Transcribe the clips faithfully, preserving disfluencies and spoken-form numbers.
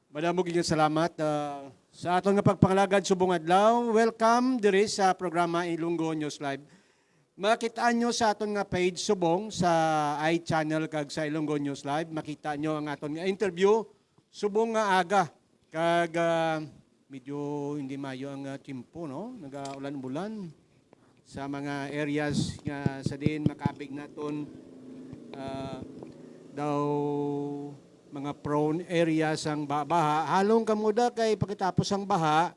Madamo gyud salamat, ah, sa aton nga pagpangalagad subong adlaw. Welcome diri sa programa Ilonggo News Live. Makita nyo sa aton nga page subong sa iChannel kag sa Ilonggo News Live. Makita nyo ang aton nga interview subong nga aga. Kag, ah, medyo hindi mayo ang, ah, tiyempo, no? Nagaulan-ulan sa mga areas nga sa diin makabig naton, ah, daw mga prone areas ang ba-, baha. Halong kamo da kay pagkatapos ang baha,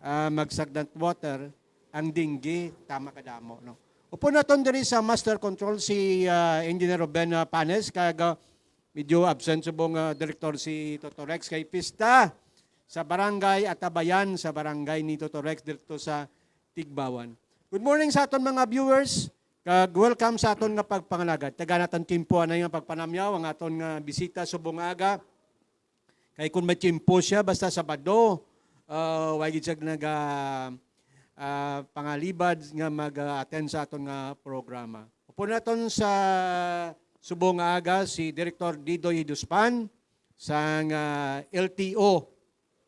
ah, mag-stagnant water, ang dengue, tama kadamo, no? Upod naton diri sa master control si, ah, Engineer Ruben, ah, Panes, kag, ah, medyo absent subong, ah, direktor si Toto Rex kay pista sa barangay Atabayan, sa barangay ni Toto Rex, dito sa Tigbawan. Good morning sa aton mga viewers, kag welcome sa aton nga pagpangalagad. Tagaan naton tiyempo anay nga pagpanamyaw ang aton nga bisita subong nga aga. Kay kung may tiyempo siya, basta Sabado, ah, wa gid siya naga, ah, pangalibad nga mag-attend sa aton nga programa. Upod naton sa subong nga aga si Direktor Didoy Hiduspan sang, ah, L T O.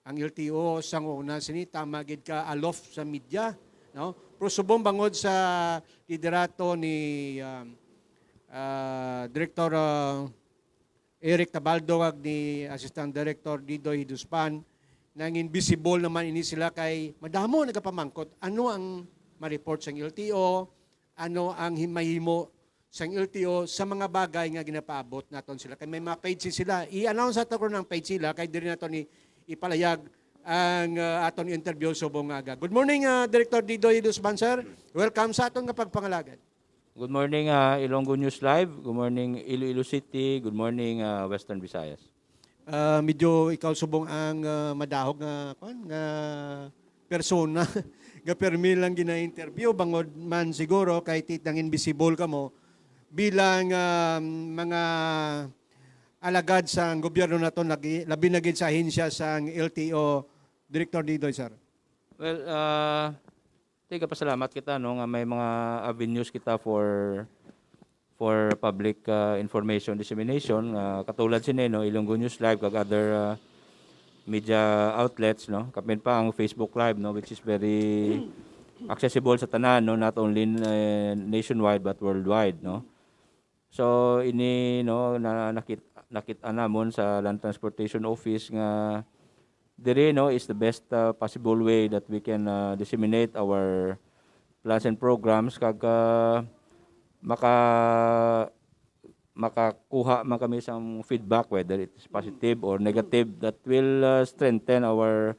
Ang L T O sang una sini, tama gid ka, aloof sa media, no? Pero subong bangod sa liderato ni, um, ah, Direktor, ah, Eric Tabaldo kag ni Assistant Director Didoy Hiduspan, nangin visible naman ini sila kay madamo nagapamangkot ano ang ma-report sang L T O, ano ang hi-, mahimo sang L T O sa mga bagay nga ginapaabot naton sila. Kay may mga page sila. I-announce nato kung ang page sila kay diri naton i-, ipalayag ang, uh, aton interview subong nga aga. Good morning, uh, Director Didoy Hiduspan, sir. Welcome sa aton nga pagpangalagad. Good morning, ah, Ilonggo News Live. Good morning, Iloilo City. Good morning, ah, Western Visayas. Ah, medyo ikaw subong ang, ah, madahog nga, kwan, nga persona nga permi lang gina-interview, bangod man siguro kay ti-, nangin visible kamo bilang, ah, mga alagad sang gobyerno naton, lagi, labi na gid sa ahensya sang L T O, Director Didoy, sir. Well, ah, Tigapasalamat kita, no, nga may mga avenues kita for, for public, ah, information dissemination, nga katulad sini, no, Ilonggo News Live kag other, ah, media outlets, no, kapin pa ang Facebook Live, no, which is very accessible sa tanan, no, not only, eh, nationwide but worldwide, no. So, ini, no, na, nakit-, nakit-an namon sa Land Transportation Office nga diri, no, is the best, uh, possible way that we can, uh, disseminate our plans and programs kag, uh, maka-, makakuha man kami sang feedback, whether it is positive or negative, that will, uh, strengthen our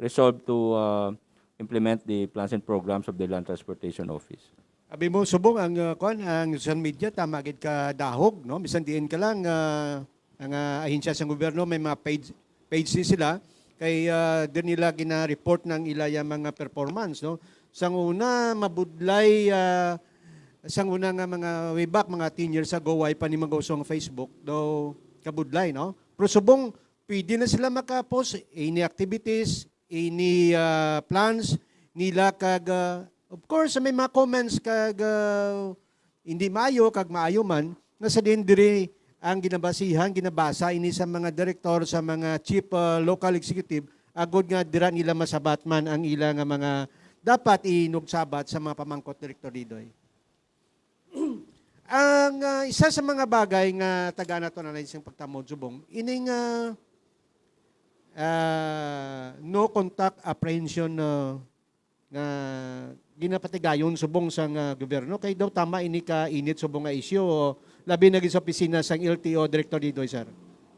resolve to, uh, implement the plans and programs of the Land Transportation Office. Abi mo, subong ang, uh, kuan, ang social media, tama gid ka dahog, no? Bisan diin ka lang, uh, ang, uh, ahensya sa gobyerno, may mga page, page din sila. Kay, uh, din nila gina-report ng ila yung mga performance, no? Sang una, mabudlay, uh, sang una nga mga way back, mga ten years ago, way pa ni mag-uso ang Facebook, daw kabudlay, no? Pero subong, pwede na sila maka-post any activities, any, ah, plans nila kag, ah, of course, may mga comments kag, ah, hindi maayo kag maayo man, nga sa din diri ang ginabasihan, ginabasa ini sa mga direktor, sa mga chief, ah, local executive, agod nga dira nila masabat man ang ila nga mga dapat inugsabat sa mga pamangkot, Direktor Didoy. Ang, ah, isa sa mga bagay nga tagaan nato na isang pagtamod subong, ining, ah, ah, no contact apprehension, ah, nga ginapatigayon subong sa nga gobyerno, kay daw tama ini ka init subong nga isyu, o labi na gid sa opisina sang L T O, Director Didoy, sir?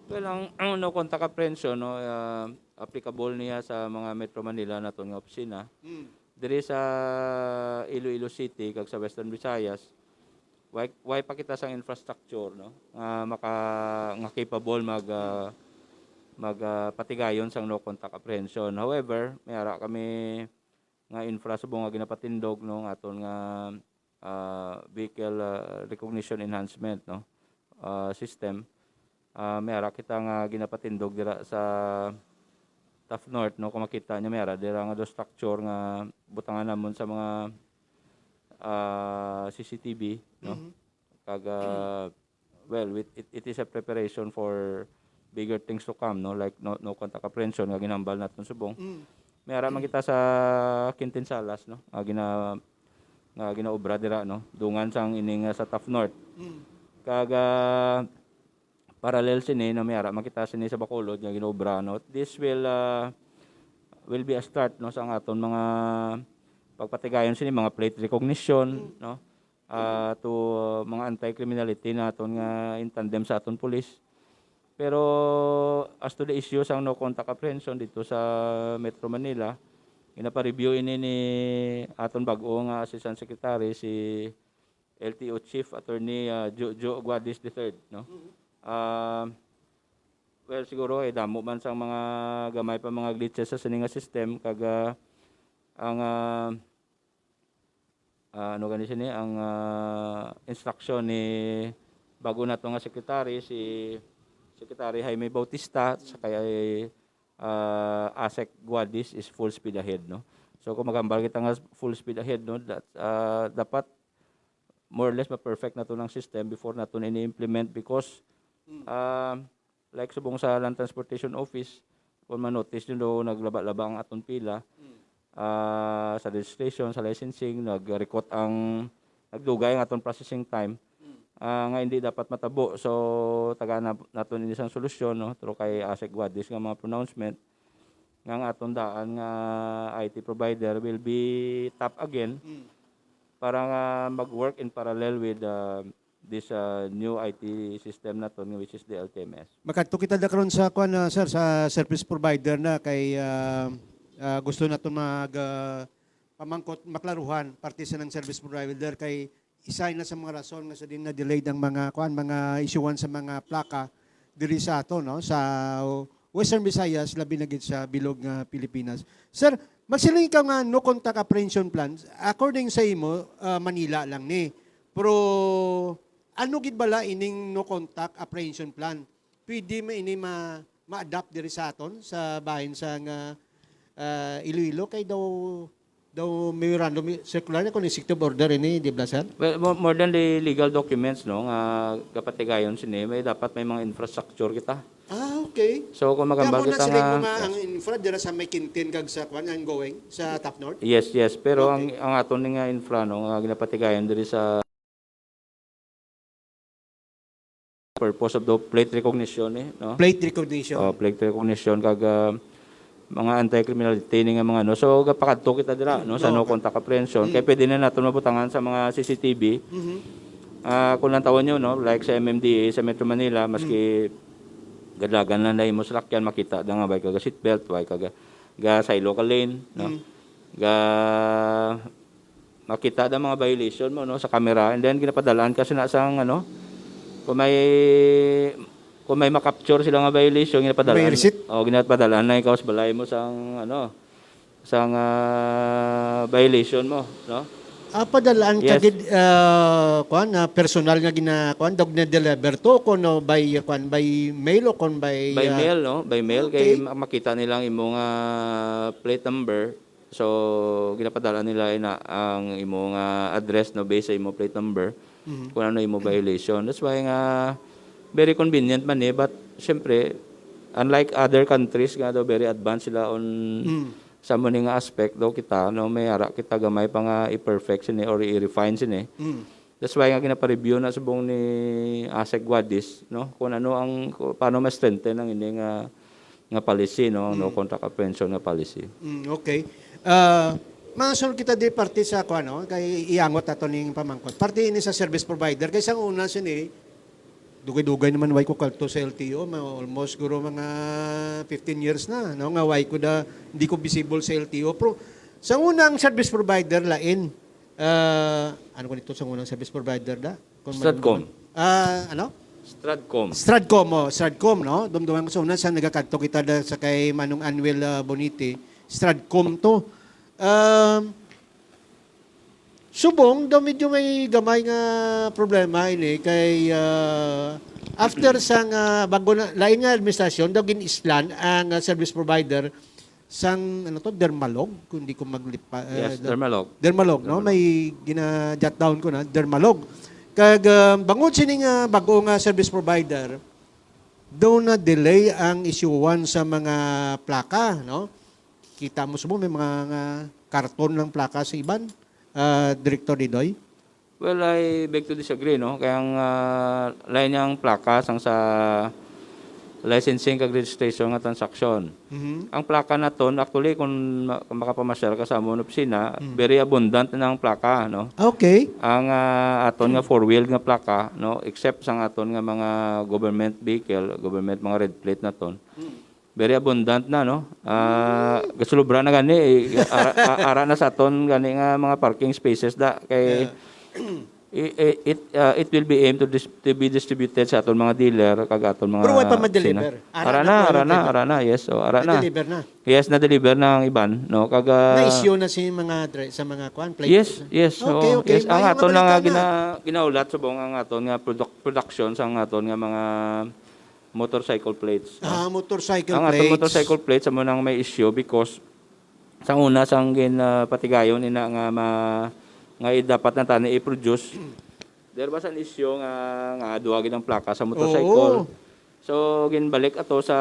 Well, ang, ang no contact apprehension, no, ah, applicable niya sa mga Metro Manila naton nga opisina. Mm. Diri sa Iloilo City kag sa Western Visayas, way, way pa kita sang infrastructure, no, nga maka-, nga capable mag, ah, mag, ah, patigayon sang no contact apprehension. However, may ara kami nga infra subong nga ginapatindog, no, nga aton nga, ah, vehicle, ah, recognition enhancement, no, ah, system. Ah, may ara kita nga ginapatindog dira sa Taft North, no, kung makita niyo, may ara dira nga do structure nga butangan namon sa mga, ah, C C T V, no? Mhm. Kag, ah, well, with, it, it is a preparation for bigger things to come, no? Like no, no contact apprehension nga ginhambal naton subong. Mm. May ara man kita sa Quintin Salas, no? Nga gina nga ginaobra dira, no? Dungan sang ining, ah, sa Taft North. Mm. Kag, ah, parallel sini, no, may ara man kita sini sa Bacolod nga ginaobra, no? This will, ah, will be a start, no, sa ang aton mga pagpatigayon sini, mga plate recognition, no? Ah, to, ah, mga anti-criminality naton nga in tandem sa aton pulis. Pero as to the issue sang no contact apprehension dito sa Metro Manila, ginapareview ini ni aton bag-o nga Assistant Secretary, si L T O Chief Attorney, ah, Jojo Guadis the third, no? Ah, well, siguro, eh, damo man sang mga gamay pa mga glitches sa sini nga system, kag, ah, ang, ah, ah, ano gani sini, ang, ah, instruction ni bago nato nga secretary, si Secretary Jaime Bautista, sa kay, ah, ASEC Guadis is full speed ahead, no? So, kung maghambal kita nga full speed ahead, no, that, ah, dapat more or less ma-perfect nato ang system before nato ini-implement, because, ah, like subong sa Land Transportation Office, kung ma-notice nyo, naglaba-laba ang aton pila, ah, sa registration, sa licensing, nag-record ang, nagdugay ang aton processing time, ah, nga hindi dapat matabo. So, tagaan na, naton ini sang solusyon, no, through kay ASEC Guadis nga mga pronouncement, nga ang aton daan nga I T provider will be top again Mm. para nga mag-work in parallel with, uh, this, uh, new I T system naton, which is the L T M S. Makadto kita da karon sa kuan, ah, sir, sa service provider na kay, ah, ah, gusto naton mag, ah, pamangkot, maklaruhan parte sa nang service provider kay isa na sa mga rason nga sa din na delayed ang mga kuan, mga issuean sa mga plaka diri sa ato, no, sa Western Visayas, labi na gid sa bilog nga Pilipinas. Sir, magsiling ka nga no contact apprehension plan, according sa imo, ah, Manila lang ni. Pero ano gid bala ining no contact apprehension plan? Pwede man ini ma ma-adapt diri sa aton sa bahin sa nga, ah, Iloilo kay daw daw memorandum circular na kung executive order ini, di ba, sir? Well, mo- more than the legal documents, no, nga kapatigayon sini, may dapat may mga infrastructure kita. Ah, okay. So kung Kaya magambal mo na kita sila nga mga ang infra dira sa may Quintin kag sa kuan ang going sa Top North. Yes, yes, pero ang Okay. ang aton ni nga infra, no, nga ginapatigayon diri sa purpose of the plate recognition, eh, no? Plate recognition. Oh, plate recognition kag, ah, mga anti-criminality ni nga mga, no. So gapakadto kita dira, no, sa Mm, no okay. contact apprehension Mm. kay pwede na naton mabutangan sa mga C C T V. Mhm. Ah, kung lantawon nyo, no, like sa M M D A sa Metro Manila, maski gadlagan lang na imo salakyan, makita da nga way ka ga seatbelt, way ka ga, ga saylo ka lane, no? Mm. Ga makita da mga violation mo, no, sa camera, and then ginapadalaan ka sina sang, ano, kung may kung may makapture sila nga violation, ginapadalaan. May receipt? Oh, ginapadalaan na ikaw sa balay mo sang, ano, sang, ah, violation mo, no? Ah, padalaan Yes. kagid, ah, kuan, ah, personal nga gina kuan, dog na deliver to, kuno by kuan, by mail o kon by, By ah, mail, no? By mail, Okay. kay ma- makita nila ang imo nga plate number. So, ginapadala nila ina ang imo nga address, no, based sa imo plate number, Mhm. kung ano imo violation. That's why nga very convenient man, eh, but syempre, unlike other countries nga daw very advanced sila on Mm. sa mo ni nga aspect daw kita, no, may ara kita gamay pa nga i-perfect sini or i-refine sini. Mm. That's why nga ginapareview na subong ni ASEC Guadis, no, kung ano ang, kung paano ma-strengthen ang ini nga nga policy, no, no contact apprehension nga policy. Mm, okay. Ah, masunod kita di parte sa kuan, no, kay iangot ato ning pamangkot. Parte ini sa service provider kay sang una sini dugay-dugay naman way ko kadto sa L T O, ma- almost guro mga fifteen years na, no, nga way ko da, hindi ko visible sa L T O. Pero sang una ang service provider lain, ah, ano ko nito sang unang service provider da? Kung Stratcom. Ah, ano? Stratcom. Stratcom, oh, Stratcom, no? Dumduman ko sa una sa nagakadto kita da sa kay Manong Anuel, ah, Bonite, Stratcom to. Um, subong daw medyo may gamay nga problema ini kay, ah, after sa nga bago na lain nga administrasyon daw gin-islan ang, ah, service provider sang, ano to, Dermalog, kung di ko maglipa. Eh, Yes, Dermalog. Dermalog, no? May gina-jot down ko na, Dermalog. Kag, ah, bangod sining, ah, bago nga service provider, Daw na delay ang isyuhan sa mga plaka, no? Kita mo subong may mga nga karton lang plaka sa iban, ah, Director Didoy? Well, I beg to disagree, no? Kaya ang ah, lain niya ang plaka sang sa licensing kag registration nga transaksyon. Mhm. Ang plaka naton, actually, kung ma- makapamasyal ka sa amon opisina, very abundant na ang plaka, no? Okay. Ang ah, aton nga four-wheeled nga plaka, no, except sang aton nga mga government vehicle, government mga red plate naton, very abundant na, no? Ah, gasulubra na gani, eh, ara, a- ara na sa aton gani nga mga parking spaces da kay i- i- it ah, it will be aimed to dis- to be distributed sa aton mga dealer kag aton mga Pero wala pa ma-deliver. opisina. Ara na, ara na, ara na, yes, oh, ara na. Na-deliver na. Yes, na-deliver na ang iban, no? Kag ah, Na-issue na si mga dri- sa mga kwan, plate. Yes, yes. Okay, Oo, okay. Yes. Ang Maayong aton lang nga balita na. gina, ginaulat subong ang aton nga produk, production sang aton nga mga motorcycle plates, no? Ah, motorcycle Ang plates. Aton motorcycle plates amo nang may issue because sa una sang gin ah, patigayon ina nga ma, nga i- dapat na tani i-produce. There was an issue nga nga duha gid ang plaka sa motorcycle. Oo. So ginbalik ato sa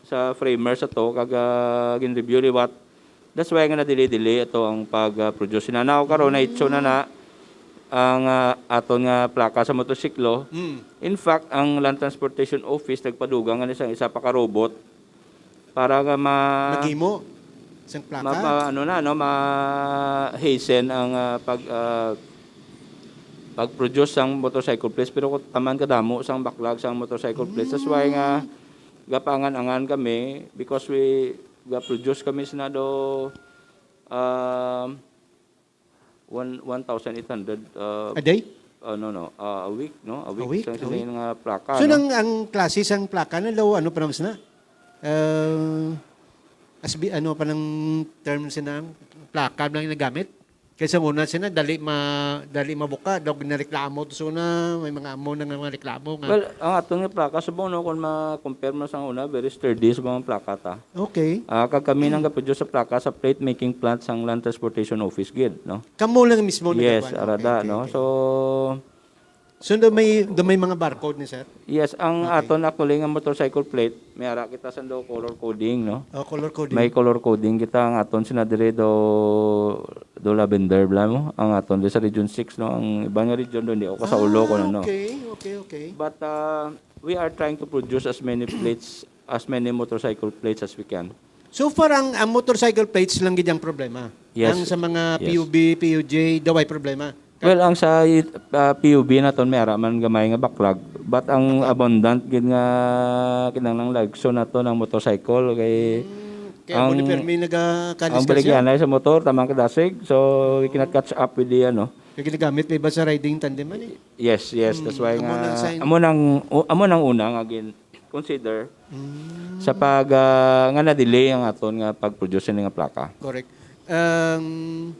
sa framers ato kag ah, gin-review liwat. That's why nga na-delay-delay ato ang pag-produce. Now karon na-issue na na ang ah, aton nga plaka sa motorsiklo. Mm. In fact, ang Land Transportation Office nagpadugang nga ni sang isa pa ka robot para nga ma Maghimo sang plaka. ma, ma- ano na, no, ma hasten ang ah, pag ah, pag-produce sang motorcycle plates, pero kung taman kadamo sang backlog sang motorcycle plates, that's why nga gapangan-angan kami because we ga-produce kami sina do um, one, one thousand eight hundred uh, A day? Uh, no, no. Uh, a week, no? A week. week? Sa A sila week? Yung uh, plaka, So no? nang ang klase sang plaka na daw ano pa naman sina? Uh, asbi ano pa nang term sina ang plaka lang nagamit? Kaysa una sina dali ma dali mabuka, daw ginareklamo to suna, may mga amo na nga mga reklamo nga. Well, ang aton nga plaka subong, no, kung ma-compare mo sa una, very sturdy sa mga plaka ta. Okay. Ah, kag kami nang gaproduce sa plaka sa plate making plant sang Land Transportation Office gid, no? Kamo lang mismo Yes, nagkuan. arada, Okay, no? okay. So, So do may do may mga barcode ni sir? Yes, ang Okay. aton actually nga motorcycle plate, may ara kita sa do color coding, no? Oh, color coding. May color coding kita ang aton sina dire do do lavender bla mo, ang aton di sa Region six, no? Ang iba nga region doon di ako kasaulo Ah, kung ano. Okay, okay, okay. But uh, we are trying to produce as many plates, as many motorcycle plates as we can. So far ang, ang motorcycle plates lang gid ang problema. Yes. Ang sa mga Yes. P U B, P U J, daw ay problema. Well, ang sa uh, P U B naton may ara man gamay nga backlog, but ang abundant gid nga kinahanglan lagson naton ang motorcycle kay Kaya ang mo ni Fermi ang nagakaliskas siya. baligyanay sa motor tamang kadasig, so we cannot catch up with the ano. Kaya ginagamit may iba sa riding tandem man eh. Yes, yes, that's why Amo nga nang sign. amo nang u- amo nang una nga gin consider sa pag ah, nga na-delay ang aton nga pag-produce nga plaka. Correct. Um,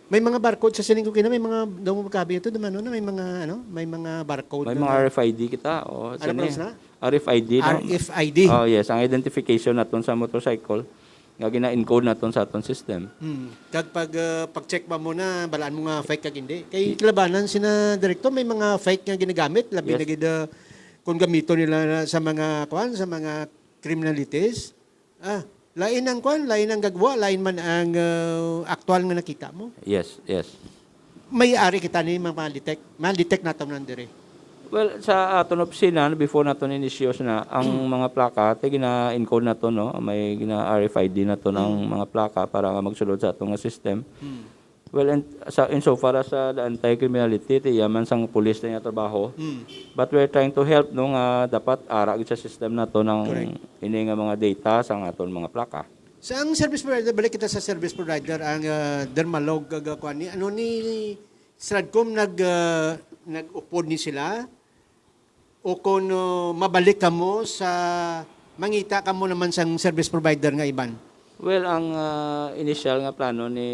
may mga barcode sa sining ko kina, may mga daw mo kabi ito, dumano na may mga ano, may mga barcode. May na- mga R F I D kita, oh, Ano pa sila? R F I D, no? R F I D. Oh, yes, ang identification naton sa motorcycle nga gina-encode naton sa aton system. Hmm. Kag pag ah, pag-check ba mo na balaan mo nga fake kag hindi? Kay kilabanan sina direkto may mga fake nga ginagamit labi Yes. na gid ah, kung gamito nila na sa mga kwan, sa mga criminalities. Ah, lain ang kwan, lain ang gagwa, lain man ang ah, aktual nga nakita mo. Yes, yes. May ari kita ni mga detect, mga detect nato man diri. Well, sa aton opisina, before naton in-issue na ang mga plaka, te gina-encode nato, no? May gina R F I D nato ang mga plaka para nga magsulod sa aton nga system. Well, and sa insofar as sa the anti-criminality, ti yaman sang pulis na yung trabaho. Hmm. But we're trying to help, no, nga dapat ara gid sa system nato ng Correct. ini nga mga data sa aton mga plaka. Sa ang service provider, balik kita sa service provider, ang ah, Dermalog, ah, kuan ni, ano ni Stratcom nag ah, nag-upod ni sila o kung ah, mabalik kamo sa mangita kamo naman sang service provider nga iban? Well, ang ah, initial nga plano ni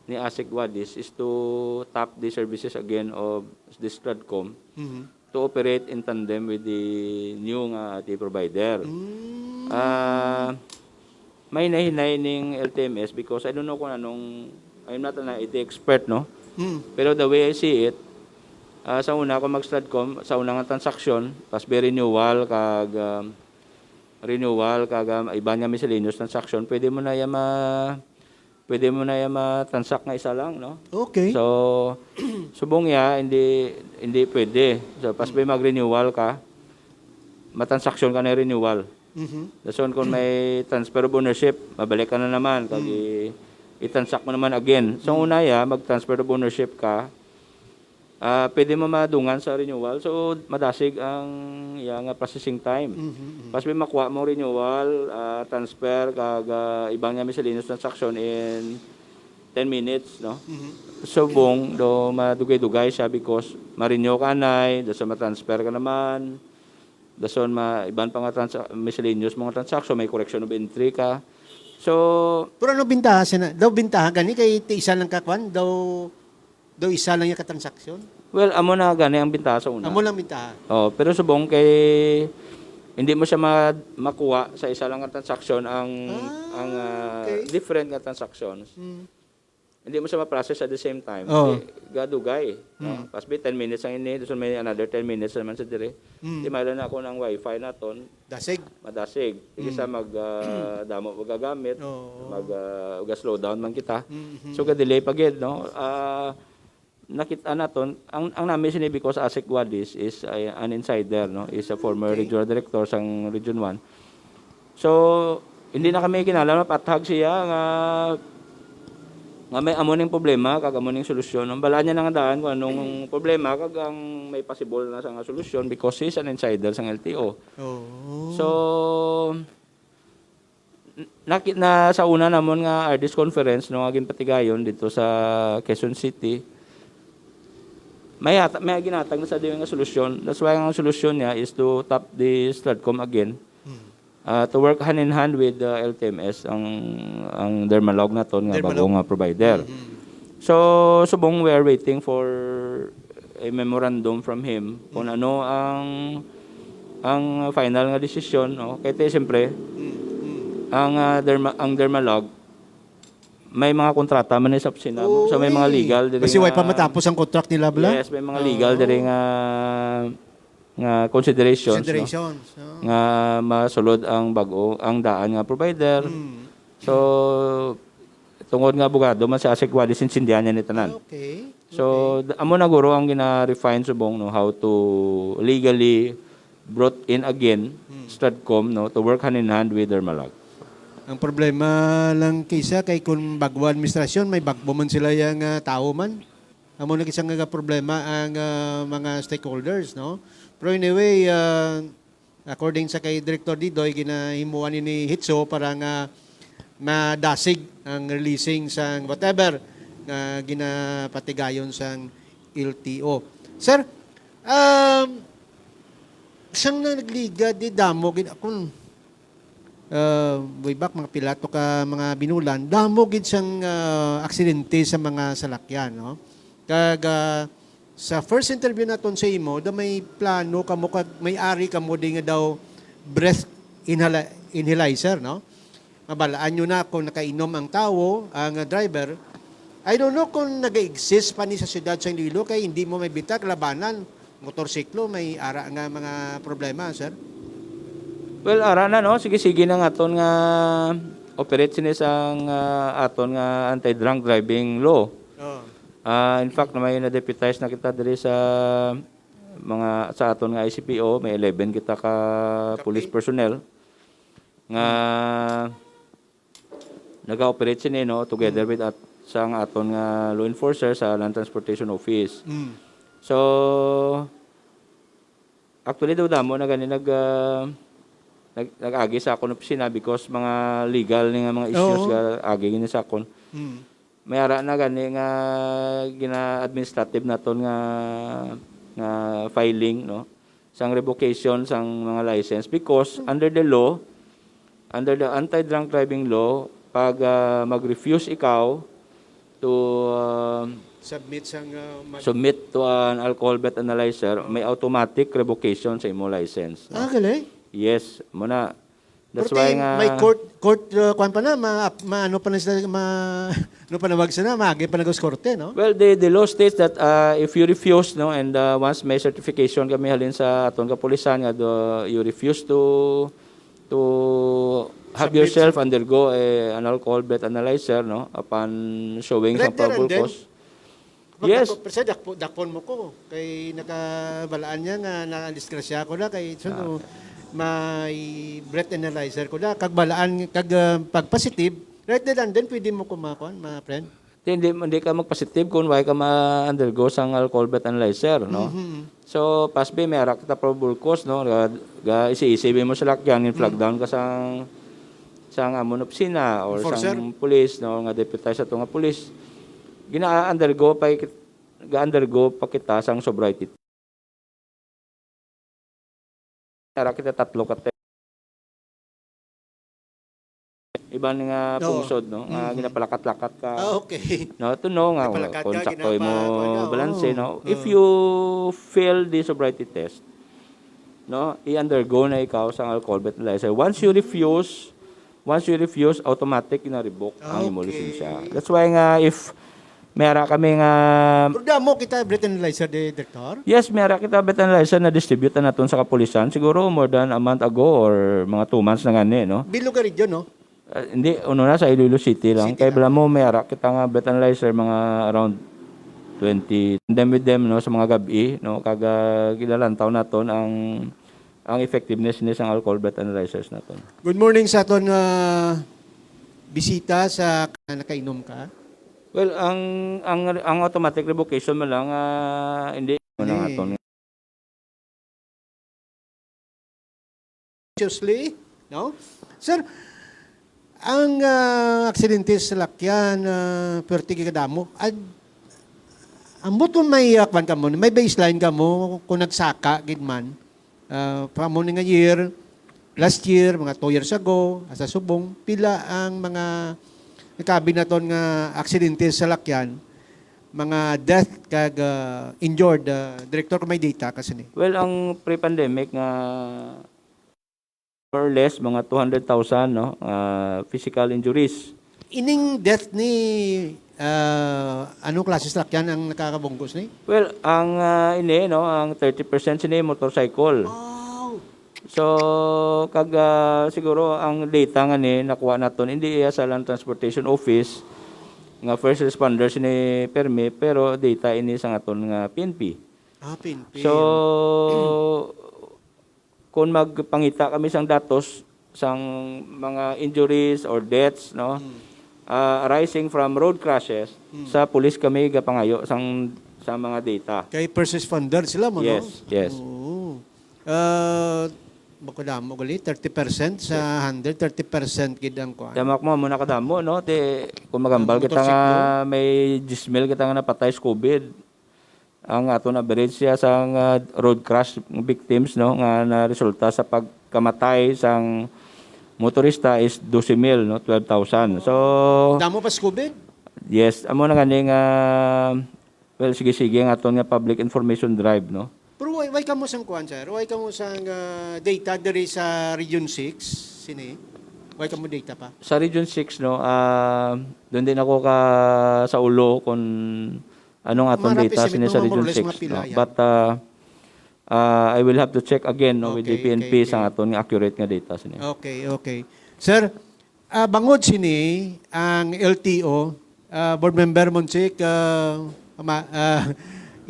ni ASEC Wadis is to tap the services again of the Stratcom Mhm. to operate in tandem with the new nga I T provider. Mm. Ah, may nahinay ning L T M S because I don't know kung anong, I'm not an I T expert, no? Mm. Pero the way I see it, Ah, sa una, kung mag-Stratcom, sa una nga transaksyon, pas may renewal kag, ah, renewal kag, ah, iban nga miscellaneous transaction, pwede mo na iya ma-, pwede mo na iya ma-transact nga isa lang, no? Okay. So, subong iya, hindi, hindi pwede. So, pas may mag-renewal ka, matransaksyon ka na renewal. Mhm. Dason kung may transfer of ownership, mabalik ka na naman, kag Mm. i-, i-transact mo naman again. So, Mm. una iya, mag-transfer of ownership ka, ah, pwede mo madungan sa renewal. So, madasig ang iya nga processing time. Mhm, mhm. Pas may makuha mo renewal, ah, transfer, kag, ah, iban nga miscellaneous transaction in ten minutes, no? Mhm. Subong, do madugay-dugay siya because ma-renew ka anay, dason ma-transfer ka naman, dason ma-, iban pa nga transa-, miscellaneous mga transaction, may correction of entry ka. So, Pero ano bintaha sina-, daw bintaha gani kay ti isa lang ka kwan, daw, daw isa lang iya ka transaksyon? Well, amo na gani ang bintaha sa una. Amo lang bintaha. Oh, pero subong kay hindi mo siya ma-, makuha sa isa lang nga transaksyon ang, Ah, ang, ah, okay. different nga transactions. Mm. Hindi mo siya ma-process at the same time. Oo. Di, gadugay, no? Mm. Pas may ten minutes ang ini, dason may another ten minutes naman sa dire. Mm. Di, mala na ako ng wifi naton, Dasig. madasig. Sige Mm. sa mag, ah, damo magagamit, Oo. mag, ah, uga slow down man kita. Mm-hmm. So, ga-delay pa gid, no? Ah, nakita naton, ang, ang nami sini because Asik Guadis is a, an insider, no? Is a former Okay. regional director sang Region One. So, hindi na kami kinahanglan mapathag siya nga, nga may amo ning problema, kag amo ning solusyon. Ang balaan niya na nga daan kung anong problema, kag ang may possible na sa nga solusyon because he's an insider sang L T O. Oo. So, n-, naki-, na sa una namon nga R D S conference, no, nga ginpatigayon dito sa Quezon City, may hata-, may ginatag na sa diyo nga solusyon. That's why ang solusyon niya is to tap the Stratcom again. Hmm. Ah, to work hand in hand with the L T M S, ang, ang Dermalog naton nga Dermalog. bago nga provider. Mhm. So, subong we are waiting for a memorandum from him kung Mhm. ano ang, ang final nga desisyon, no? Kay te, siyempre, Mhm. Mhm. ang, ah, Derma-, ang Dermalog, may mga kontrata man ni sa opisina mo. So, may mga Uy. legal diri Basi way nga pa matapos ang contract nila, bala? Yes, may mga legal Oo. diri nga, nga considerations, no? Considerations, oo. Nga masulod ang bag-o, ang daan nga provider. Mm. So, tungod nga abogado man si Asik Wally, sinsindihan niya ni tanan. Ah, okay. So, Okay. d-, amo na guro ang gina-refine subong, no, how to legally brought in again Hmm. Stratcom, no, to work hand in hand with Dermalag. Ang problema lang kisa kay kung bagong administrasyon, may bagbo man sila yang, ah, tawo man. Amo na kisa nga problema ang, ah, mga stakeholders, no? Pero anyway, ah, according sa kay Director Didoy, ginahimuan ini hitso para nga madasig ang releasing sang whatever nga ginapatigayon sang L T O. Sir, um, sang na nagliga di damo gid akon, uh, way back, mga pila to ka mga binulan, damo gid sang, uh, aksidente sa mga salakyan, no? Kag, uh, sa first interview naton sa imo, daw may plano kamo kag may ari kamo di nga daw breath inhala-, inhalizer, no? Mabalaan nyo na kung nakainom ang tawo, ang driver. I don't know kung nag-exist pa ni sa siyudad sa Iloilo kay hindi mo may bitak labanan. Motorsiklo, may ara nga mga problema, sir? Well, ara na, no? Sige-sige na nga aton nga operate sini sang, ah, aton nga anti-drunk driving law. Oh. Ah, in fact, na may na-deputize na kita diri sa mga, sa aton nga I C P O, may eleven kita ka Kapin. police personnel nga nag-ooperate sini, no, together Mm. with at-, sa ang aton nga law enforcer sa Land Transportation Office. Mm. So, actually, daw damo na gani nag, ah, nag-, nag-agi sa akon opisina because mga legal ni nga mga issues Oo. nga agi gini sa akon. Mm. May ara na gani nga gina-administrative naton nga, nga filing, no? Sang revocation sang mga license because under the law, under the anti-drunk driving law, pag, ah, mag-refuse ikaw to, ah, Submit sang, ah, mag- submit to an alcohol breath analyzer, Oh. may automatic revocation sa imo license, no? Ah, galing. Yes, muna. That's why nga may court, court, uh, kwan pa na, ma-, ma-, ano pa na sila, ma-, ano pa na, wag sila, maagi pa na sa korte, no? Well, the, the law states that, uh, if you refuse, no, and, uh, once may certification kami halin sa aton kapulisan nga do, you refuse to, to have yourself undergo a, an alcohol breath analyzer, no, upon showing sa probable cause. Yes. Dakpo, pero sa dakpo, dakpon mo ko. Kay nakabalaan niya nga nadisgrasya ko na kay so, may breath analyzer ko na. Kag balaan, kag, ah, pag positive, right there and then, pwede mo ko makuan, ma-friend? Di, hindi, hindi ka mag-positive kung why ka ma-undergo sang alcohol breath analyzer, no? Mhm. So, pasbi, may ara kita probable cause, no? Ga, ga, isi-isi mo sa lakyan, in flag down ka sang, sang amo na opisina or sang police, no? Nga deputize sa tunga police. Gina-undergo pa, ga-undergo pa kita sang sobriety. Ara kita tatlo ka te-, iban nga pungsod, no? Nga ginapalakat-lakat ka. Ah, okay. No, to know nga kung sakto imo balanse, no? If you fail the sobriety test, no, i-undergo na ikaw sa alcohol breathalyzer. Once you refuse, once you refuse, automatic na revoke ang imo lisensya. That's why nga if may ara kami nga... Pero damo kita breathalyzer, di, Director? Yes, may ara kita breathalyzer na distribute na naton sa kapulisan. Siguro more than a month ago or mga two months na gani, no? Bilog ka region, no? Ah, hindi, uno na sa Iloilo City lang. Kay bala mo, may ara kita nga breathalyzer, mga around twenty. Tandem with them, no, sa mga gab-i, no, kag, ah, gilalantaw naton ang, ang effectiveness ni sang alcohol breathalyzers naton. Good morning sa aton, ah, bisita sa nakainom ka. Well, ang, ang, ang automatic revocation mo lang, ah, hindi mo na aton. Seriously, no? Sir, ang, ah, aksidente sa salakyan, ah, perti kadamo. Ad-, ambot mo may, ah, kwan ka mo, may baseline ka mo kung nagsaka gid man. Ah, pa mo ni nga year, last year, mga two years ago, asa subong, pila ang mga nakabi naton nga aksidente sa salakyan, mga death kag, ah, injured, ah, Director, kung may data ka sini? Well, ang pre-pandemic nga more or less mga two hundred thousand, no, ah, physical injuries. Ining death ni, ah, anong klase salakyan ang nakakabungkos ni? Well, ang, ah, ini, no, ang thirty percent sini motorcycle. Wow! So, kag, ah, siguro ang data nga ni nakuha naton, hindi iya sa Land Transportation Office nga first responders ni permi, pero data ini sa aton nga P N P. Ah, P N P. So, kung magpangita kami sang datos sang mga injuries or deaths, no, ah, arising from road crashes, sa police kami gapangayo sang, sa mga data. Kay first responder sila mo, no? Yes, yes. Oo. Ah, bako damo gali, thirty percent sa hundred, thirty percent gid ang kuan. Tama ko mo, muna kadamo, no? Te, kung magambal kita nga may diyes mil kita nga napatay sa COVID, ang aton average siya sang, ah, road crash victims, no, nga naresulta sa pagkamatay sang motorista is doce mil, no, twelve thousand. So, damo pa sa COVID? Yes, amo na gani nga, well, sige-sige ang aton nga public information drive, no? Pero why, why kamo sang kuan, sir? Why kamo sang, ah, data diri sa Region six, sini? Why kamo data pa? Sa Region six, no, ah, doon din ako ka sa ulo kung anong aton data sini sa Region six, no? But, ah, ah, I will have to check again, no, with the P N P sa aton nga accurate nga data sini. Okay, okay. Sir, ah, bangod sini ang L T O, ah, Board Member Monsic, ah, ma-, ah,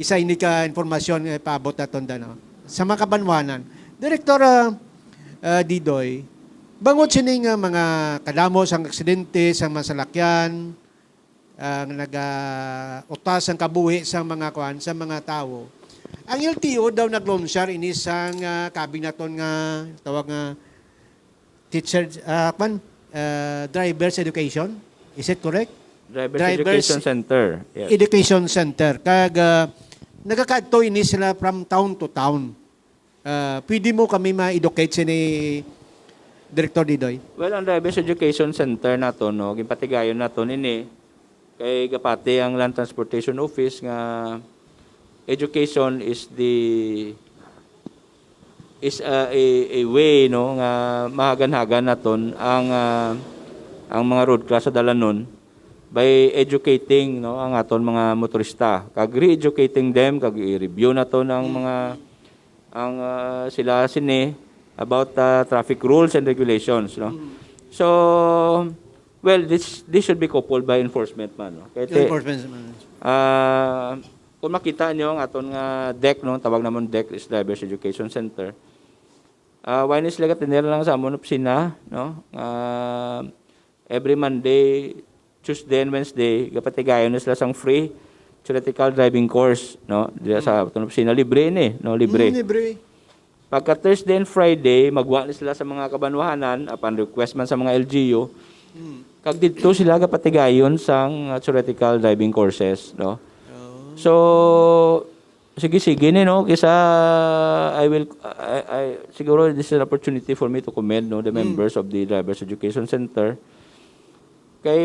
isa ini ka impormasyon nga ipaabot naton da, no? Sa mga kabanwanan. Direktor, ah, ah, Didoy, bangod sini nga mga kadamo sang aksidente, sang mga salakyan, ang nagautas ang kabuhi sa mga kuan, sa mga tawo. Ang L T O daw naglunsar ini sang, ah, kabi naton nga tawag nga teacher, ah, kuan, ah, driver's education. Is it correct? Driver's Education Center. Yes. Education Center. Kag, ah, nagakadto ini sila from town to town. Ah, pwede mo kami ma-educate sini, Director Didoy? Well, ang Driver's Education Center nato, no, ginpatigayon nato nini kay gapati ang Land Transportation Office nga education is the is, uh, a, a way, no, nga mahagan-hagan naton ang, uh, ang mga road class sa dalanon by educating, no, ang aton mga motorista, kag re-educating them, kag i-review naton ang mga, ang, uh, sila sini about, uh, traffic rules and regulations, no. So, well, this, this should be coupled by enforcement man, no. Kay Yung te- enforcement man. Ah, kung makita niyo ang aton nga DEC, no, tawag namon DEC is Drivers Education Center. Ah, wala ni sila gatinir lang sa amon opisina, no? Ah, every Monday, Tuesday, and Wednesday, gapatigayon na sila sang free theoretical driving course, no? Dira sa aton opisina, libre ni, no? Libre. Mm, libre. Pagka Thursday and Friday, magwa ni sila sa mga kabanwahanan, upon request man sa mga L G U, kag didto sila gapatigayon sang, uh, theoretical driving courses, no? So, sige, sige ni, no? Kisa, I will, I, I, siguro this is an opportunity for me to commend, no, the members of the Drivers Education Center. Kay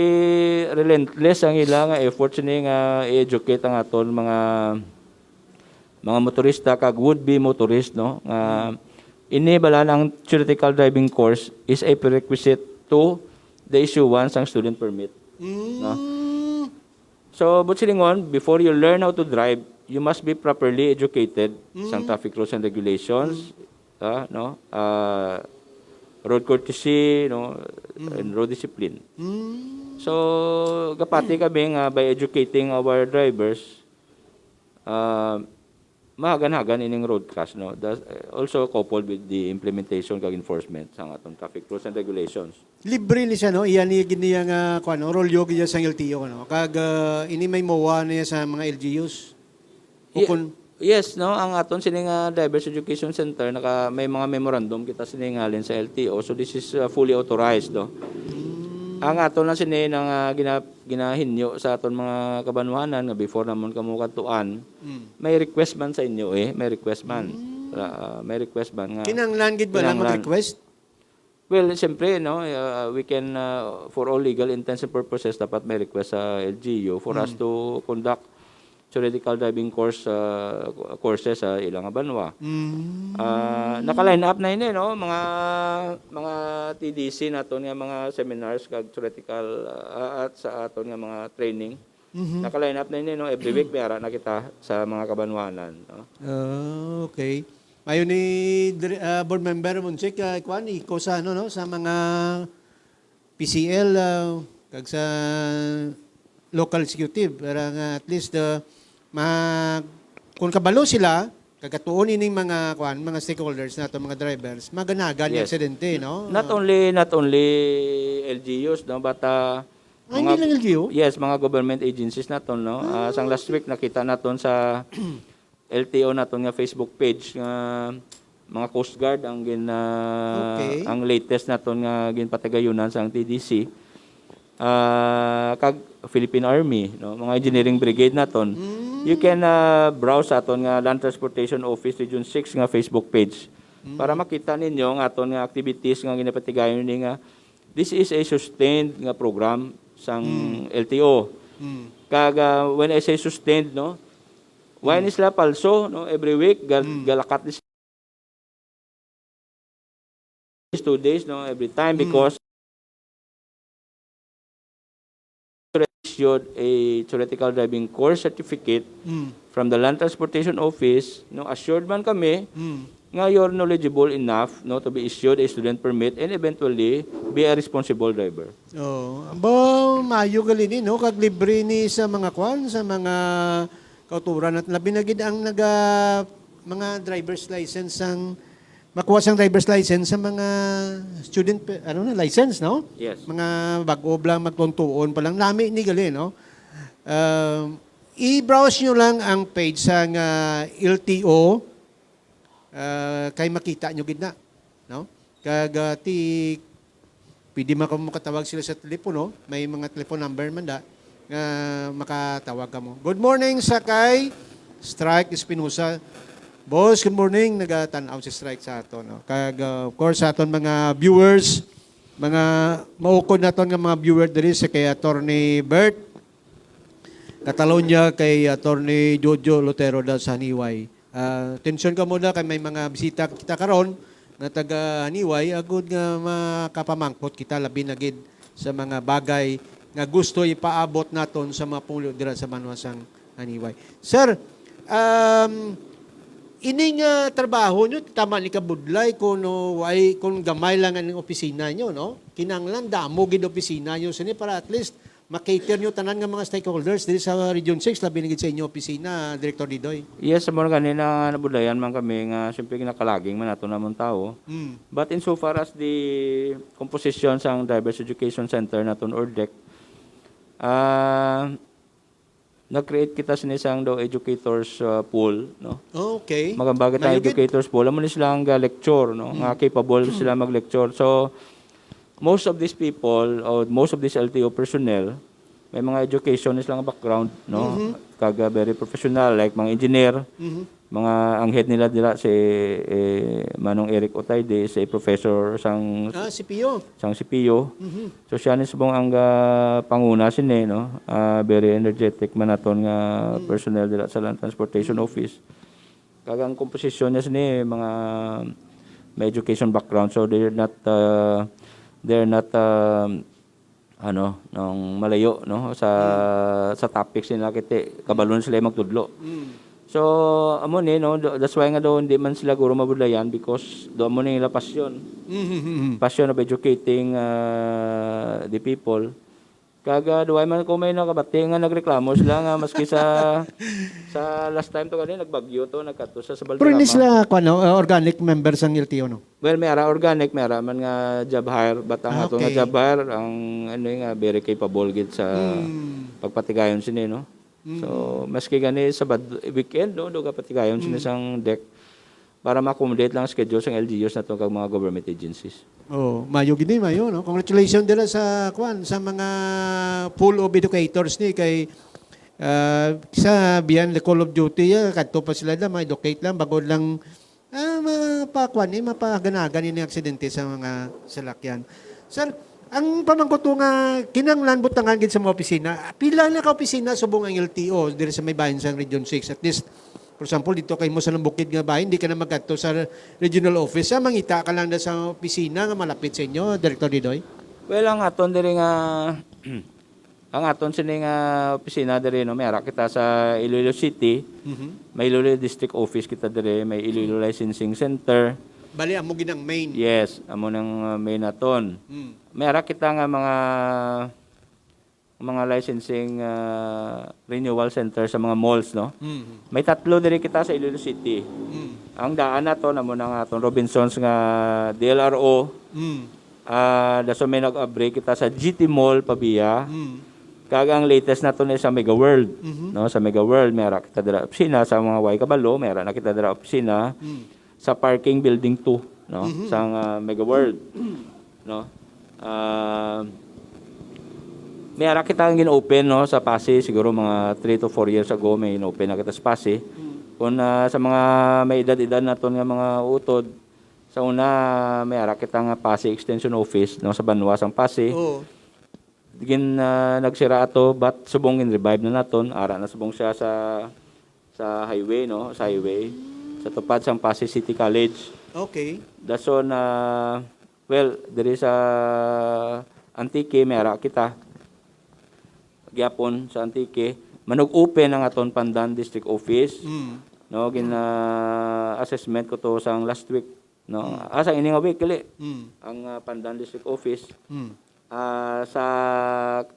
relentless ang ila nga efforts ni nga i-educate ang aton mga, mga motorista kag would-be motorist, no? Nga ini bala ang theoretical driving course is a prerequisite to the issuance sang student permit, no? So, but silingon, before you learn how to drive, you must be properly educated sang traffic rules and regulations, ah, no? Ah, road courtesy, no? And road discipline. So, gapati kami nga by educating our drivers, ah, mahagan-hagan ining road class, no? Thus, eh, also coupled with the implementation kag enforcement sang atong traffic rules and regulations. Libre ni siya, no? Iya ni gid niya nga, kuwan, no? Rolyo gid niya sa L T O, no? Kag, ah, ini may mowa niya sa mga L G Us. Ye-, Ukon yes, no? Ang aton sini nga Drivers Education Center, naka, may mga memorandum kita sini nga halin sa L T O. So, this is, uh, fully authorized, no? Ang aton lang sini nga gina-, ginahinyo sa aton mga kabanwanan nga before namon kamo kadtuan, may request man sa inyo, eh. May request man. Ah, may request man nga Kinahanglan gid ba lang kinahanglan. Mag-request? Well, siyempre, no, uh, we can, uh, for all legal intents and purposes, dapat may request sa L G U for us to conduct theoretical driving course, uh, courses sa ilang banwa. Ah, naka-line up na ini, no, mga, mga T D C naton nga mga seminars kag theoretical, uh, at sa aton nga mga training. Naka-line up na ini, no? Every week may ara na kita sa mga kabanwanan, no? Ah, okay. Mayo ni Dre-, ah, Board Member Monsic, ah, kuwan, iko sa, ano, no, sa mga P C L, ah, kag sa local executive para nga at least, ah, ma-, kung kabalo sila, kagatuon ining mga, kuwan, mga stakeholders nato, mga drivers, maganagan yung Yes. aksidente, no? Not Ah. only, not only L G Us, no, but, ah, Ay, mga hindi lang L G U? Yes, mga government agencies naton, no? Ah, sang last week, nakita naton sa L T O naton nga Facebook page nga mga Coast Guard ang gin-, ah, Okay. ang latest naton nga ginpatigayunan sang T D C. Ah, kag Philippine Army, no? Mga engineering brigade naton. You can, ah, browse sa aton nga Land Transportation Office Region six nga Facebook page para makita ninyo ang aton nga activities nga ginapatigayon ni nga this is a sustained nga program sang L T O. Kag, ah, when I say sustained, no, why ni sila palso, no? Every week, gal-, galakat ni sila. Two days, no, every time because issued a theoretical driving course certificate from the Land Transportation Office, no, assured man kami nga you're knowledgeable enough, no, to be issued a student permit and eventually be a responsible driver. Oh, abo, mayo gali ni, no? Kag libre ni sa mga kwan, sa mga kauturan at labi na gid ang naga, mga driver's license ang makuha sang driver's license sa mga student pe-, ano na, license, no? Yes. Mga bag-o lang, magtuon-tuon pa lang. Nami ni gali, no? Um, i-browse nyo lang ang page sang, ah, L T O, ah, kay makita nyo gid na, no? Kag, ah, ti, pwede man kamo makatawag sila sa telepono, may mga telephone number man da nga makatawag kamo. Good morning, Sakay. Strike Espinosa. Boss, good morning. Nagatan-aw si Strike sa aton, no? Kag, ah, of course, sa aton mga viewers, mga maukod naton nga mga viewer diri sa kay Attorney Bert Catalonia, kay Attorney Jojo Lotero da sa Haniway. Ah, atensyon kamo na kay may mga bisita kita karon nga taga Haniway, agud nga makapamangkot kita labi na gid sa mga bagay nga gusto ipaabot naton sa mga pumuluyo dira sa banwa sang Haniway. Sir, um, ining, ah, trabaho nyo, tama ni kabudlay kung, no, way, kung gamay lang ang opisina nyo, no? Kinahanglan damo gid opisina nyo sini para at least ma-cater nyo tanan nga mga stakeholders diri sa Region six, labi na gid sa inyo opisina, Director Didoy. Yes, amo na gani na nabudlayan man kami nga siyempre nakalaging man nato namon tawo. Mm. But insofar as the composition sang Drivers Education Center naton or DEC, ah, nag-create kita sini sang daw educators, ah, pool, no? Oh, okay. Magamba kita Mayo gid. Educators pool, amo ni sila ang ga-lecture, no? Nga Mm. capable sila mag-lecture. So, most of these people, or most of these L T O personnel, may mga education sila nga background, no? Mhm. Kag, ah, very professional, like mga engineer, Mhm. mga, ang head nila dira si, eh, Manong Eric Otayde, si professor sang Ah, C P U. sang C P U. Mhm. So, siya ni subong ang, ah, panguna sini, no? Ah, very energetic man naton nga Mm. personnel dira sa Land Transportation Mm. Office. Kag ang komposisyon niya sini, mga may education background. So, they're not, ah, they're not, ah, ano, nang malayo, no, sa, Mm. sa topics nila, kiti, kabalo na sila magtudlo. Mm. So, amo ni, no, do-, that's why nga daw hindi man sila guro mabudlayan because do amo ni nila passion. Mm-hmm. Passion of educating, ah, the people. Kag, ah, duway man ko may nakabati nga nagreklamo sila nga maski sa, sa last time to gani, nagbagyo to, nagkadto sa, sa Pero hindi Valderrama. Sila, kwan, no, uh, organic members ang L T O, no? Well, may ara organic, may ara man nga job hire, but ang Ah, ato nga okay. job hire, ang ano nga, very capable gid sa Mm. pagpatigayon sini, no? Mm. So, maski gani sa bad-, weekend, no, do kapatigayon sini Mm. sang DEC para ma-accommodate lang ang schedule sang L G Us nato kag mga government agencies. Oh, mayo gid ni, mayo, no? Congratulations dira sa, kwan, sa mga pool of educators ni kay, ah, sa beyond the call of duty, ah, kadto pa sila da, ma-educate lang, bag-o lang, ah, mapakuan ni, mapaganagan ni aksidente sa mga salakyan. Sir, ang pamangkot ko nga kinahanglan butangan gid sa mga opisina, pila na ka opisina subong ang L T O diri sa may bahin sang Region six? At least, for example, dito kay mo sa Lambukid nga bahin, di ka na magkadto sa regional office, ah, mangita ka lang na sa opisina nga malapit sa inyo, Director Didoy? Well, ang aton diri nga, ang aton sini nga opisina diri, no, may ara kita sa Iloilo City, Mhm. may Iloilo District Office kita diri, may Iloilo Licensing Center. Bali, amo gid ang main. Yes, amo nang, uh, main naton. Mm. May ara kita nga mga, mga licensing, uh, renewal center sa mga malls, no? Mm. May tatlo diri kita sa Iloilo City. Mm. Ang daan naton, amo na nga aton Robinsons nga D L R O. Mm. Ah, dason may nag-abri kita sa G T Mall, Pavia. Mm. Kag ang latest naton is sa Mega World, Mhm. no? Sa Mega World, may ara kita dira opisina. Sa mga way kabalo, may ara na kita dira opisina. Mm. Sa parking building two, no? Mhm. Sang, ah, Mega World, no? Ah, may ara kita ang gin-open, no, sa Passi, siguro mga three to four years ago, may in-open na kita sa Passi. Mm. Kung, ah, sa mga may edad-edad naton nga mga utod, sa una, may ara kita nga Passi Extension Office, no, sa banwa sang Passi. Oo. Gin, ah, nagsira ato, but subong gin-revive na naton. Ara na subong siya sa, sa highway, no? Sa highway. Sa tupad sang Passi City College. Okay. Dason, ah, well, diri sa Antique, may ara kita. Gyapon sa Antique, manug-open ang aton Pandan District Office. Mm. No, gin, ah, assessment ko to sang last week, no? Mm. Ah, sang ini nga week, kali. Mm. Ang, ah, Pandan District Office. Mm. Ah, sa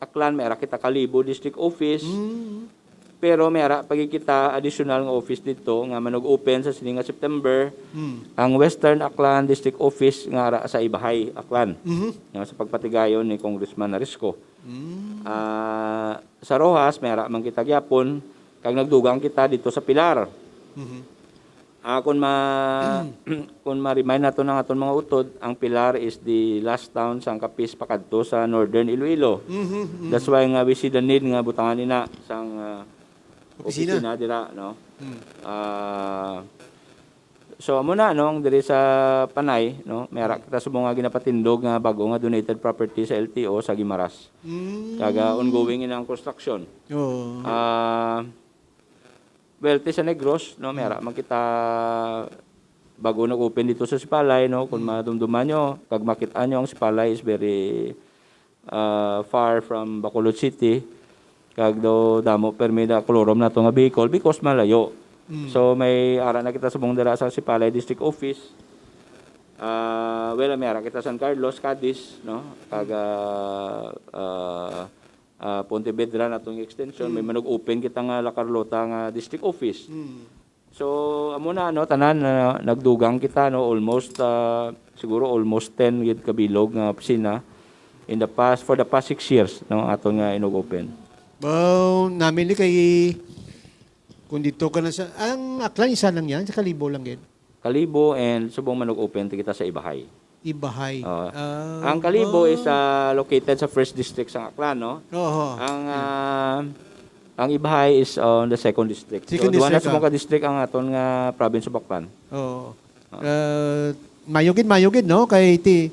Aklan, may ara kita Kalibo District Office. Mm. Pero may ara pa gid kita additional nga office dito nga manug-open sa sini nga September. Mm. Ang Western Aklan District Office nga ara sa Ibahay, Aklan. Mhm. Nga sa pagpatigayon ni Congressman Narisco. Mm. Ah, sa Roxas, may ara man kita gyapon, kag nagdugang kita dito sa Pilar. Mhm. Ah, kung ma-, kung ma-remind nato ang aton mga utod, ang Pilar is the last town sang Capiz pakadto sa Northern Iloilo. Mhm, mhm. That's why nga we see the need nga butangan ina sang, ah, Opisina. Opisina dira, no? Mm. Ah, so, amo na, no, ang diri sa Panay, no, may ara kita subong nga ginapatindog nga bag-o nga donated property sa L T O sa Guimaras. Mm. Kag, ah, ongoing inang construction. Oo. Ah, Well, ti sa Negros, no, may ara man kita bago nag-open dito sa Sipalay, no, kung madumduman nyo, kag makita nyo ang Sipalay is very, ah, far from Bacolod City. Kag daw damo permi na kolorom nato nga vehicle because malayo. So may ara na kita subong dira sa Sipalay District Office. Ah, well, may ara kita San Carlos, Cadiz, no? Kag, ah, ah, ah, Pontevedra natong extension, may manag-open kita nga La Carlota nga district office. So amo na, no, tanan na nagdugang kita, no, almost, ah, siguro almost ten gid kabilog nga opisina in the past, for the past six years, no, aton nga inug-open. Well, namin ni kay kung dito ka na sa ang Aklan, isa lang yan, sa Kalibo lang gid. Kalibo and subong manag-open kita sa Ibahay. Ibahay. Oo. Ah, Ang Kalibo well, is, ah, located sa first district sa Aklan, no? Oho. Ang, ah, ang Ibahay is on the second district. Second So duha na district, sa mga ah. District ang aton nga province of Aklan. Oo. Ah, mayugid, mayugid, no? Kay ti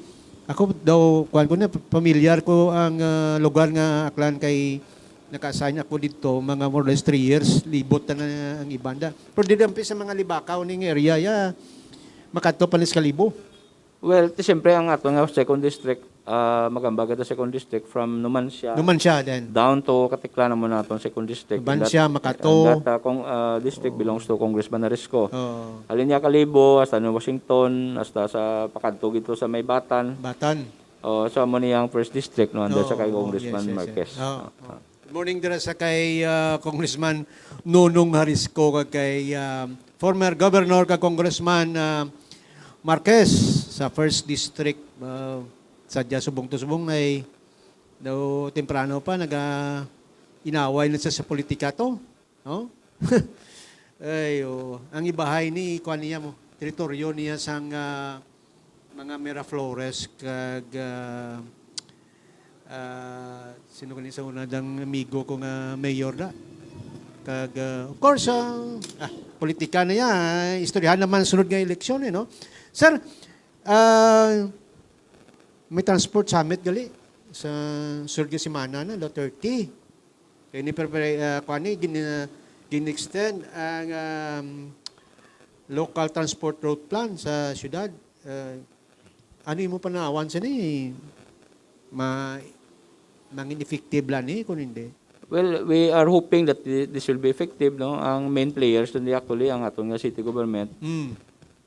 ako daw kuan ko na, familiar ko ang, ah, lugar nga Aklan kay naka-assign ako dito mga more or less three years, libot na ang ibanda. Pero dili ampi sa mga Libakaw ning area ya, makadto pa ni sa Kalibo. Well, ti siyempre ang aton nga second district, ah, magambag ito second district from Numancia Numancia din. down to Caticlan mo na atong second district. Numancia, And that, Makato. and that, ah, kung, ah, district belongs to Congressman Narisco. Oh, Halin niya Kalibo, hasta ni Washington, hasta sa pakadto gito sa may Batan. Batan. Oh, so amo niya ang first district, no, under sa kay Oh, Congressman yes, yes, Marquez. yes. Oh, oh. Good morning dira sa kay ah, Congressman Nonong Harisco kag kay ah, former Governor kag Congressman ah, Marquez sa first district. Ah, sadya subong to subong ay daw temprano pa naga inaway na sa, sa politika to, no? Ay, oo. Ang Ibahay ni kuan niya mo, teritoryo niya sang ah, mga Miraflores kag ah, ah, sino kani sa una dang amigo ko nga mayor na. Kag ah, of course ang ah, politika na yan, istoryahan naman sunod nga eleksyon eh, no? Sir, ah, may transport summit gali sa sunod nga semana na, daw thirty. Kay ni prepare uh, kuan ni gin, uh, gin-extend ang um, local transport route plan sa syudad. Uh, ano imo panawan sa ni ma mangin effective lang ni kung hindi? Well, we are hoping that thi- this will be effective, no? Ang main players dun actually ang aton nga city government Mm.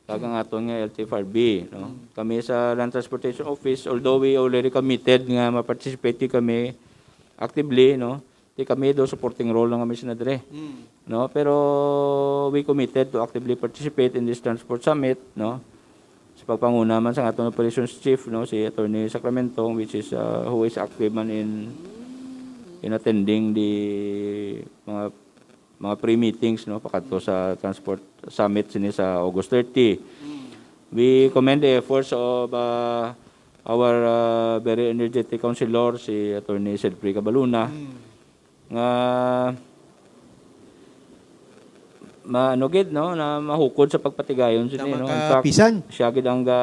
kag ang aton nga L T F R B, no? Kami sa Land Transportation Office, although we already committed nga ma-participate kami actively, no? Di kami do supporting role lang kami sa nadre. Mm. No, pero we committed to actively participate in this transport summit, no? Sa pagpanguna man sa aton operations chief, no, si Attorney Sacramento, which is uh, who is active man in in attending the mga mga pre-meetings, no, pakadto sa transport summit sini sa August thirty. We commend the efforts of uh, our uh, very energetic councilor, si Attorney Sedfrey Cabaluna, nga maano gid, no, na mahukod sa pagpatigayon sini, no. In fact, Makapisan. Siya gid ang ga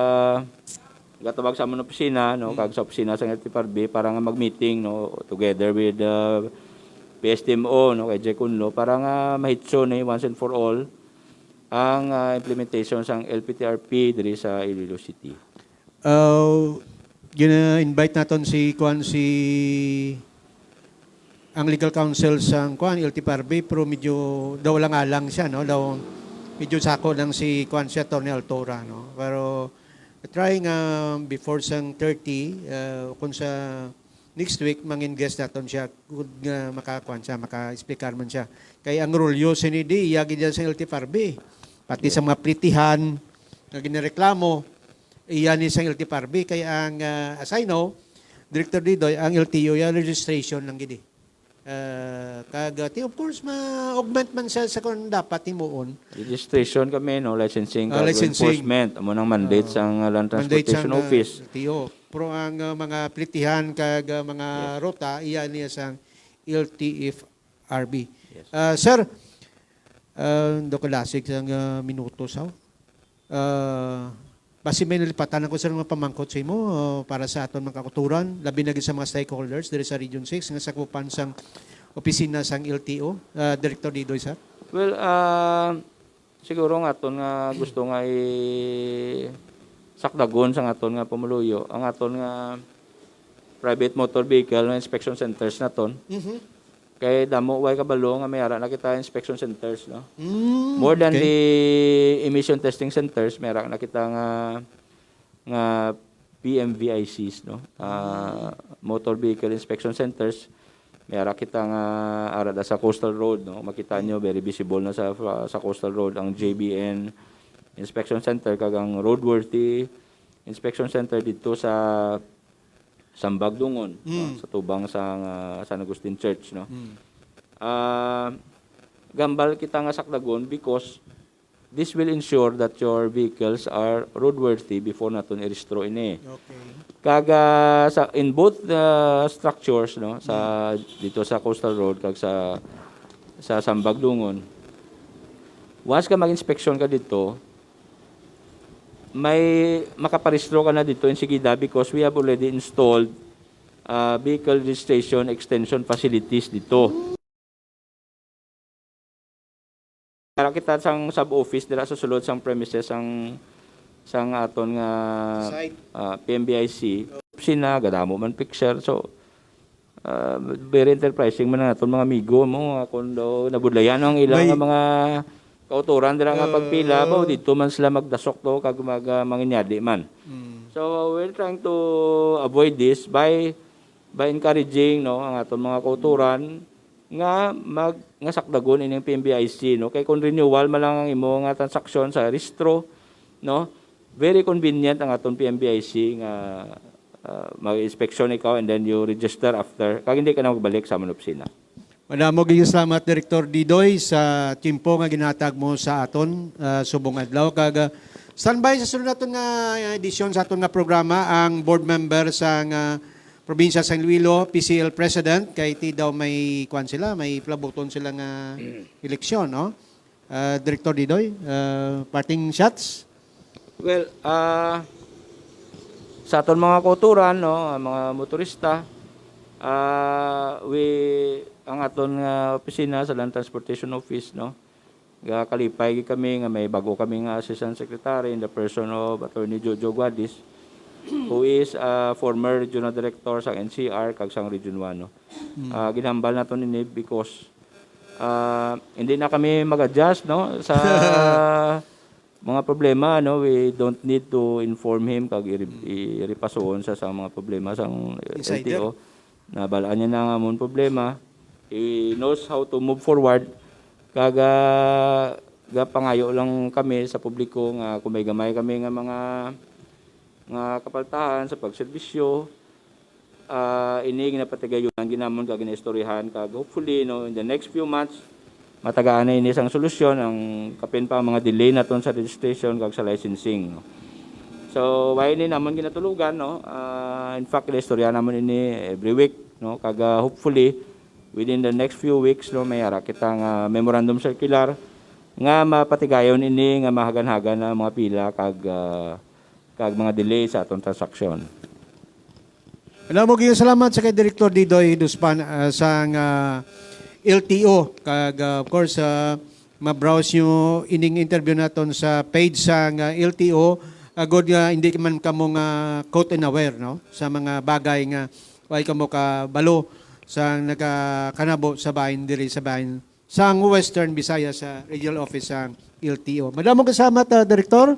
gatawag sa amon opisina, no, kag sa opisina sa L T F R B para nga mag-meeting, no, together with uh, P S T M O, no, kay Jack Unlo para nga mahitso ni once and for all ang uh, implementation sang L P T R P diri sa Iloilo City. Uh, gina-invite naton si kuan si ang legal counsel sang kuan L T F R B, pero medyo daw lang alang siya, no, daw medyo sako lang si kuan siya Attorney Altora, no, pero try nga before sang thirty uh, kung sa next week mangin guest naton siya, good nga makakuan siya, maka-explicar man siya kay ang rulyo sini di iya gid sa L T F R B, pati sa mga plitihan nga ginareklamo iya ni sang L T F R B kay ang uh, as I know Director Didoy, ang L T O ya registration lang gid. Uh, kag uh, of course ma-augment man siya sa kung dapat himuon. Registration kami, no, licensing, Ah, kag licensing. Enforcement, amo nang mandate sang uh, Land Mandate Transportation sang, uh, Office. L T O. Pero ang uh, mga plitihan kag uh, mga ruta iya niya sang L T F R B. Yes. Uh, sir, uh, do kalasig sang uh, minuto sa uh, basi may nalipatan ako sa mga pamangkot sa imo uh, para sa aton mga kakuturan, labi na gid sa mga stakeholders diri sa Region six nga sakupan sang opisina sang L T O, uh, Director Didoy, sir. Well, ah, siguro nga aton nga gusto nga i-sakdagon sa aton nga pumuluyo, ang aton nga private motor vehicle nga inspection centers naton. Mhm. Kay damo way kabalo nga may ara na kita inspection centers, no? Mm, More than okay. the emission testing centers, may ara na kita nga nga P M V I Cs, no? Ah, motor vehicle inspection centers. May ara kita nga ara da sa coastal road, no? Makita nyo, very visible na sa sa coastal road ang J B N inspection center kag ang roadworthy inspection center dito sa Sambag Dungon, no? Mm. Sa tubang sa nga San Agustin Church, no? Mm. Ah, gambal kita nga sakdagon because this will ensure that your vehicles are roadworthy before naton i-rehistro ini. Okay. Kag, ah, sa, in both, ah, structures, no, sa, dito sa Coastal Road kag sa, sa Sambag Dungon, once ka mag-inspeksyon ka dito, may makaparehistro ka na dito insigida because we have already installed, ah, vehicle registration extension facilities dito. Ara kita sang sub-office dira sa sulod sang premises sang, sang aton nga, Site. ah, P M V I C. Sina, gadamo man picture. So, ah, very enterprising man ang aton mga amigo mo nga kung daw nabudlayan ang ilang May nga mga kauturan dira nga pagpila, Ah. ba, dito man sila magdasok to kag mag, ah, manginyadi man. Mm. So, we're trying to avoid this by, by encouraging, no, ang aton mga kauturan nga mag, nga sakdagon ining P M V I C, no? Kay kung renewal man lang ang imo nga transaksyon sa rehistro, no? Very convenient ang aton P M V I C nga, ah, mag-inspeksyon ikaw and then you register after. Kag hindi ka na magbalik sa amon opisina. Madamo gyud salamat, Director Didoy, sa tiyempo nga ginhatag mo sa aton, ah, subong adlaw. Kag, ah, standby sa sunod naton nga edisyon sa aton nga programa ang board member sa nga probinsya sa Iloilo, P C L President, kay ti daw may, kuwan sila, may palabuton sila nga eleksyon, no? Ah, Director Didoy, ah, parting shots? Well, ah, sa aton mga kauturan, no, ang mga motorista, ah, we, ang aton nga opisina sa Land Transportation Office, no, gakalipay gid kami nga may bago kami nga Assistant Secretary in the person of Attorney Jojo Guadis, who is, ah, former Regional Director sa N C R kag sang Region one, no. Mm. Ah, ginhambal naton ini because, ah, hindi na kami mag-adjust, no, sa mga problema, no. We don't need to inform him kag i-, Mm. i-, iripasuon sa, sa mga problema sang Insider. L T O. Nabalaan niya na ang amon problema. He knows how to move forward. Kag, ah, gapangayo lang kami sa publiko nga kung may gamay kami nga mga, nga kapaltahan sa pagserbisyo, ah, ini ginapatigayon ginamon kag ginaistoryahan kag hopefully, no, in the next few months, matagaan na ini sang solusyon ang kapin pa ang mga delay naton sa registration kag sa licensing, no. So, why ini namon ginatulugan, no? Ah, in fact, ginaistorya namon ini every week, no? Kag, ah, hopefully, within the next few weeks, no, may ara kita nga memorandum circular nga mapatigayon ini nga mahagan-hagan ang mga pila kag, ah, kag mga delay sa aton transaksyon. Alam mo, gyud salamat sa kay Director Didoy Duspan, ah, sang, ah, L T O. Kag, ah, of course, ah, ma-browse nyo ining interview naton sa page sang, ah, L T O. Agod nga hindi man kamo nga caught unaware, no, sa mga bagay nga way kamo kabalo sa nagakanabo sa bahin diri sa bahin sang Western Visayas sa regional office sang L T O. Madamo kasama ta, Director.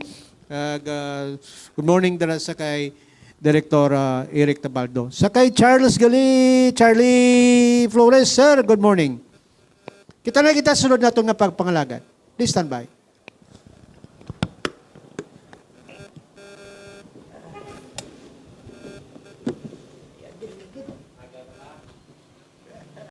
Ag, ah, good morning dira sa kay Director, ah, Eric Tabaldo. Sa kay Charles Gali, Charlie Flores, sir, good morning. Kita na kita sunod nato nga pagpangalagad. Please stand by.